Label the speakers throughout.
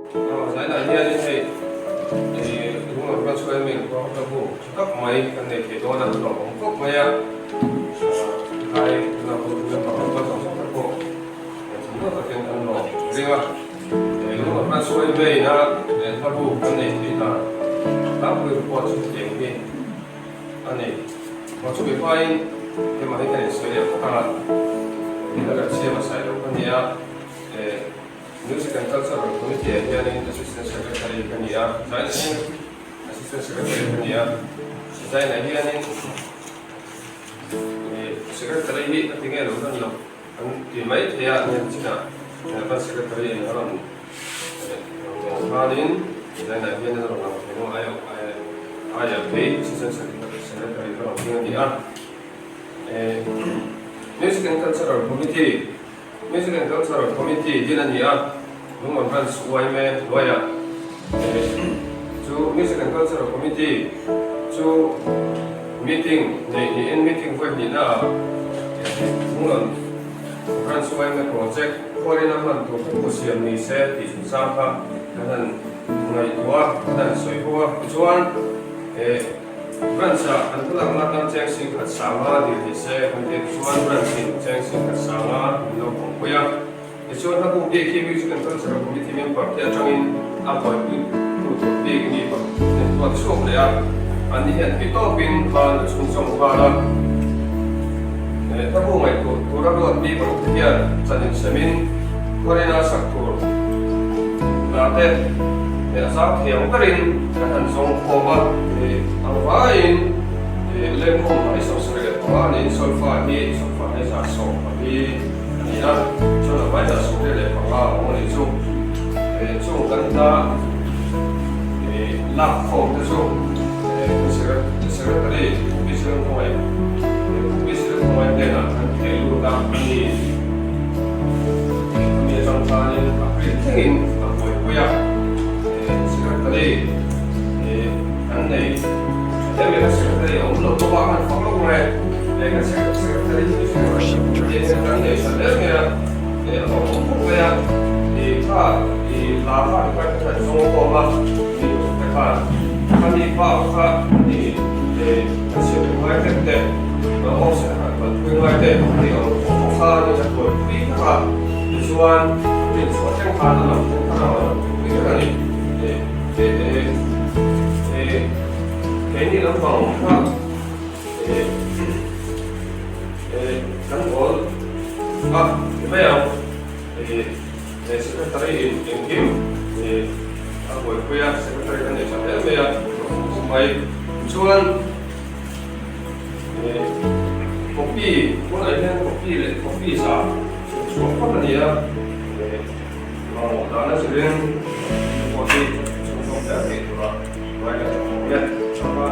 Speaker 1: Zainah hianin hei Lunglawn Branch Welming khua hawta bu tha tak mai kan nei thei dawn a, hlawhawm khawp mai a, tlai tuna member ho kal zawng zawng te pawh thinlung takin an lawm ring a. Lunglawn Branch Welming-a hla bu kan nei thei dan tlangpui report chu hetiang hi a ni. Aw chumi hmain hema hi kan insawi leh phawt ang a, heta kan siam a sailo ka nia. Music and Cultural Committee ah hianin Assistant Secretary ka ni a, zainah hian Assistant Secretary ka ni a, zainah hianin Secretary hi a ti nge lo lan loh an ti mai thei a, nia chinah kan Secretary in a rawn rawn khanin zainah hian a rawn lang thei lo a, aia phei Assistant Secretary ka rawn hming a ni a. Music and Cultural Committee. Music and Cultural Committee din a ni a, Lunglawn Branch yma hnuaiah chu Music and Cultural Committee chu meeting neih niin meeting vawi hnihna ah Lunglawn Branch yma project khualin a hman tur thu siam ni se tih chungchang kha kan han ngaihtuah a, kan han sawi ho a. Tichuan. Branch-ah an hmalakna atan cheng singkhat sanga dil ni se kan tih chuan Branch-in cheng singkhat sanga min lo kawngpui a. Tichuan hla buk bik hi Music and Cultural Committee member te atangin a buaipui tu tur bik mi pakhat in tuat chhuak leh a, anni hian thei tawpin khan a chhunzawm nghal a. Hla bu ngaihtuah tura ruat mi paruk te hian chan insemin khuarina sak tur hna te a zau thei ang berin kan han zawng khawm a. Ang vaiin lengkhawm hna hi 75 niin solfa hi solfa hi 14 a ni a, chuan a vai 25 a awm a nih chu. Chung kan hna lak khawm te chu Secretary Pu Silalhmawia Pu Silalhmawia hnenah kan thei lut a a ni. Ami atang khanin April thlengin a buaipui a, Secretary kan nei tha em em a, Secretary a awm lo bawk a, kan fak lawk mai a, kan Secretary kan nei tha hle mai a. A awm khawp mai a, kha hla kha ti khan kan zawng khawm a, mi te khan khami pa kha ni kan siam tur ngai vek te, offset a kan kal pui ngai te ni awm khawp khawp kha ni a tuai pui vek a, tichuan a rin chhuah thleng khan a lam thleng khan a rawn tui pui vek a ni. Keini lampang kha Kan awl a ti mai ang. Secretary in engkim a buaipui a, secretary kan nei tha hle mai a, khawp mai. Tichuan copy tunah hian copy leh copy za chhunchhuah phawt a ni a, mamawh dana zirin pawh hi chhunzawm zel theih tura ngai kan tha awm e. Chhaka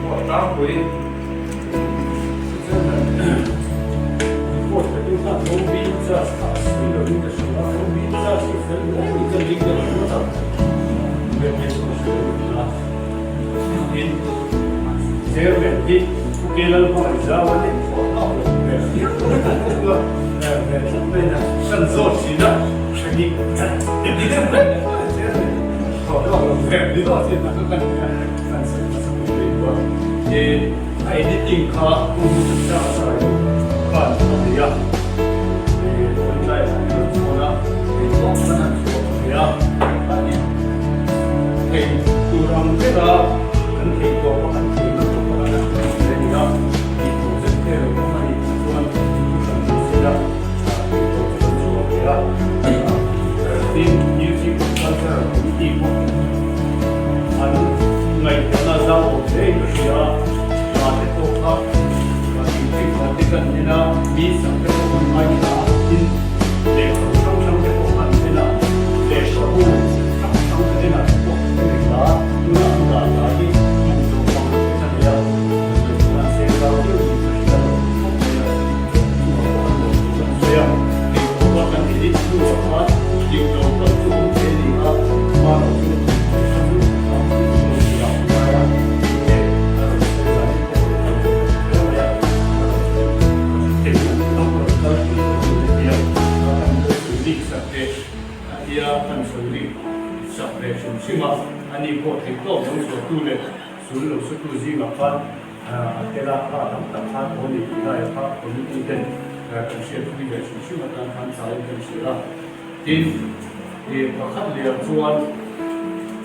Speaker 1: pawh tlangpui.
Speaker 2: A editing kha Pu Chakchang Sailo khan a nei a, kan tlai an rawn chhawn a, hei tawp kan han chhuah thei a, a ni thei tur ang bera kan thei tawp a kan thei na tawp a kan han tih ve a ni a, tih tur zet te lo awm a ni chuan thu hran ni se la thei tawp chu kan chhuah ve a, tin Music Cultural Committee pawh an ngaihtuahna zau awm hle in ka hria a, hna te pawh kha inchik khat te kan en a, mi sak te pawh kan ngaithla a, tin lehkhabu hrang hrang te pawh kan en a, lehkhabu hrang hrang kan en ah te pawh kan en a, tuna an dah dah hi hmun zo pang te ka nei a, ngaihtuahna seng zau deuh in ka hria lo khawp mai a, chungah pawh an lawm thu kan sawi a, engpawh kha kan edit hnuah khan dik lo pawh chu awm thei a ni a, hma lo chu. sak ve hrim hrim a, ani pawh theihtawp lo chhuahtu leh sul lo sutu zingah khan a tel a, kha tam tak khan aw ni tih laiah kha committee ten kan hriatpui ve hrim hrim atan khan thain kan hria a. Tin, pakhat leh chuan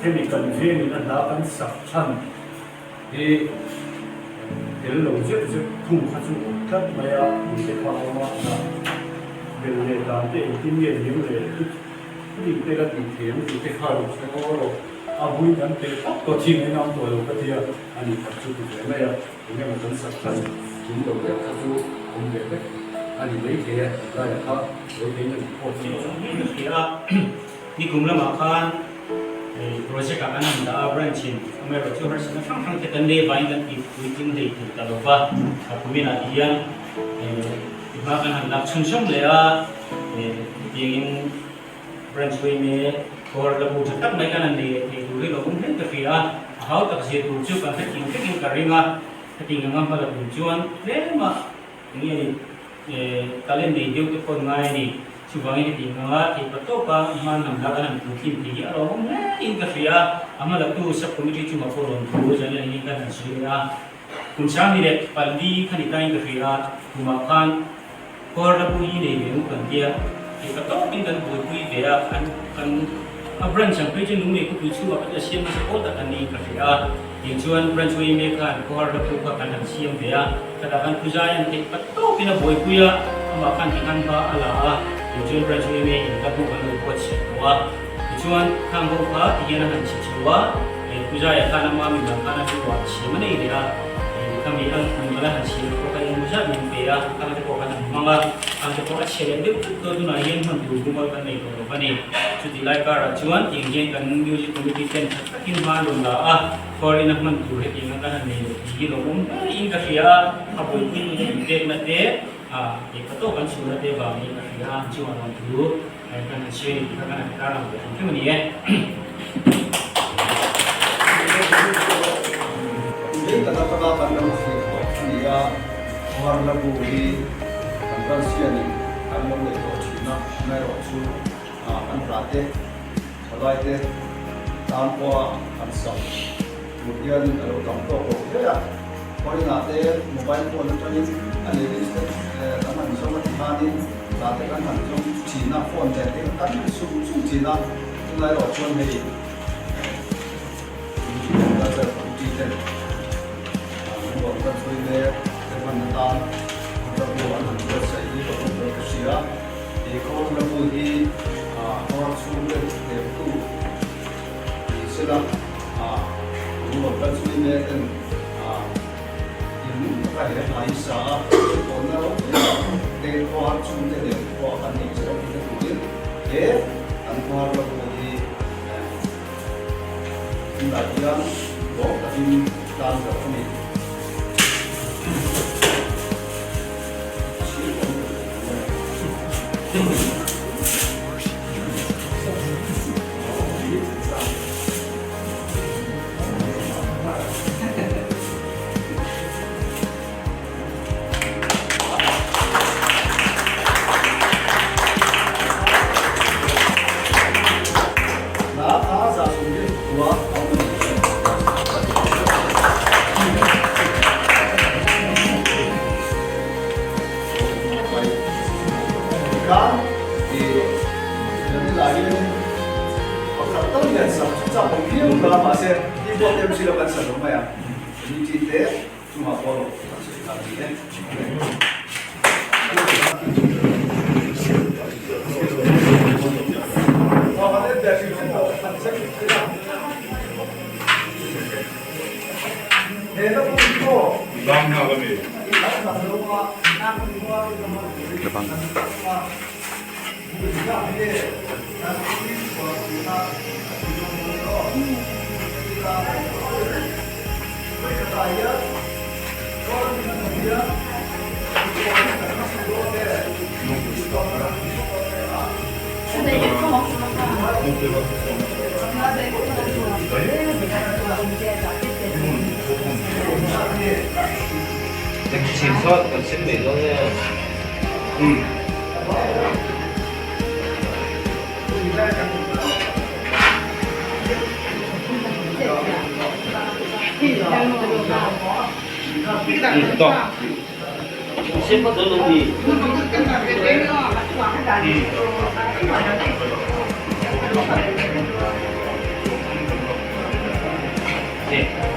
Speaker 2: hemi kan vengin a hna kan sak chhan hi tel lo zeuh zeuh thung kha chu awm tlat mai a, tih te kha a awm a, hnah bel leh dan te engtin nge niang leh i tih te ka tih thei ang tih te kha lo sawi aw rawh, a vui kan peih tak tawh thin a inang tawh lo ka tia, a ni khat chu ti ve mai a, eng emaw kan sak chhan kim lo vek kha chu awm ve vek a ni maithei a, tih laiah kha lo thei na tih pawh chu.
Speaker 3: Nikum lamah khan project ah kan han dah a, branch in amaherawhchu harsatna hrang hrang te kan lei vangin kan tih puitling hlei thei ta lo va, a kumin ah hian i hma kan han lak chhunchhawm leh a, hetiangin branch huaime kawr la bu tha tak mai kan han nei leh thei tur hi lo awm hle ka hria a, a hau tak zia tur chu kan hrethiam vekin ka ring a, hetiang anga hma la tur chuan tlema enge Talent nei deuh te pawh ngai a ni. Chuvangin heti ang anga theih pa tawpa hman lam la kan han puithlin thei hi a lawmawm hle in ka hria a. A hma latu sub committee chungah pawh rawn thu zan leh angin kan han sawi leh a. Kum 14 kha ni tain ka hria a, kumah khan kawr la pui hi nei ve u kan tia. Theih pa tawpin kan buaipui ve a, an kan a branch ang phei chu Lunglei khawpui chhungah pawh chu a siam nasa pawl tak an niin ka hria a. Tichuan branch yma khan kawr la puk kha kan han siam ve a, chutah khan Puzai an theih pat tawkin a buaipui a, amah khan ti khan hma a la a, tichuan branch yma in ka buk an lo buatsaih tawh a, tichuan khang ho kha tihian a han chhi chho a, Puzaia khan ama mimal khan a hnuah siam a nei leh a, khami a mimal a han siam pawh kha engemaw zat min pe a, khang te pawh khan an hmang a, khang te pawh a chhe leh deuh tlat dawn tunah hian hman tur mumal kan nei tawh lo va ni. Chutih lai karah chuan tiang hian kan music committee ten that takin hma an rawn la a, foreign a hman tur hetiang a kan han nei lo tih hi lawmawm hle in ka hria a, a buaipui tute inpekna te, lehkha tawk an chhuahna te vangin ka hria a, chungah rawn thu kan han share ni tih kha kan han tarlang ve hrim hrim a ni e.
Speaker 4: Lei tak atanga kan lo thlir tawh a ni a, Varlabu hi kan Russian-in an lo nei tawh thin a, amaherawhchu Kan hla te, thalai te tan pawha kan sak tur hianin a lo tam tawk lo hle a. Foreign-ah te mobile phone atangin a lyrics te kan han zawng a ti khanin hla te kan han zawng thin a, phone nen te kan ri sung sung thin a. Tunlai erawh chuan hei Music and Culture Committee ten an rawn kan sawi mek te hman atan Hlabu an han buatsaih hi ka hmu ka hria. He kawnglamu hi kawr chhung deuh hleptu ni sela, lung kan chhui mek ten in taka he hna hi sa a, chutiawmna ropui tak te kawr chhung te nen pawh kan neih zel tih na turin he kan kawr lamu hi tunah hian lawm takin tan zawh a ni.
Speaker 3: 到。先不得努力。对。